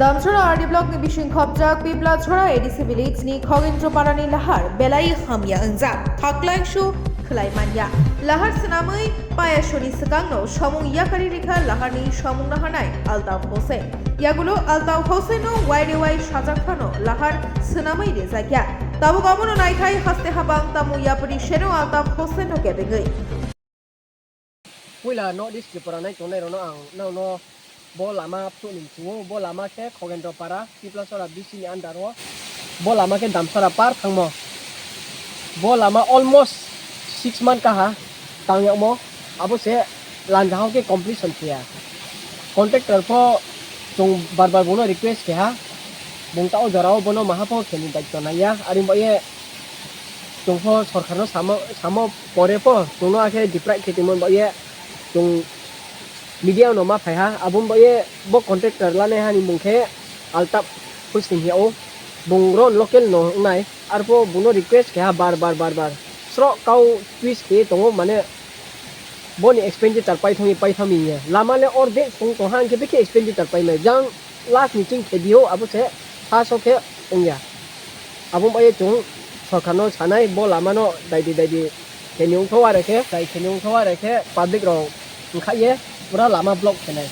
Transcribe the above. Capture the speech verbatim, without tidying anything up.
Damchara R D block ni bising khopjak Pipla Chora A D C village ni Khogendro Para ni lahar belai hamya wngjak, khaklai su khwlai manya. Lahar swnamwi payasoni swkangno samung yakari rikha lahar ni samung naharnai Altaf Hossain. Yagulo Altaf Hossain no wairewai sajak phano lahar swnamwi rijakya. Tabuk abono naithai haste habang tamo yapri seno Altaf Hossain no kebengwi. Puila North East Tripura nai tongnai rokno ang nono bo lama phunukni chungo, bo lama khe Khogendro Para, Piplasora B C ni under o, bo lama khe Damsara par thangmo. Bo lama almost six month kaha tangyakmo, abo se lanjahao khe completion phiya. Contractor pho chwng bar bar bono request kheha, bung ta o jorao bono maha pho kheni daityo naiya, ari bo ye chwng pho sorkarno samo, samo pore pho chwngno akhe deprive khe tongmani bagwi chwng media no ma phai ha, aboni bagwi bo contractor lanai hani mung khe Altaf Hossain hiya o, bung ro local no wngnai, arpho bono request khe ha bar bar bar bar sro kau twist khe tongo, mane boni expenditure paithangwi paithangwi ya lama le or de sung tong ha, hwnkhe bikhe expenditure paimai jang last ni ching khe dio, abo se first o khe wngya. Abo bai chwng sorkar no sanai bo lama no daidi daidi kheni wngtho are khe, dai kheni wngtho are khe public rok wngkha ye pura lama block khenai.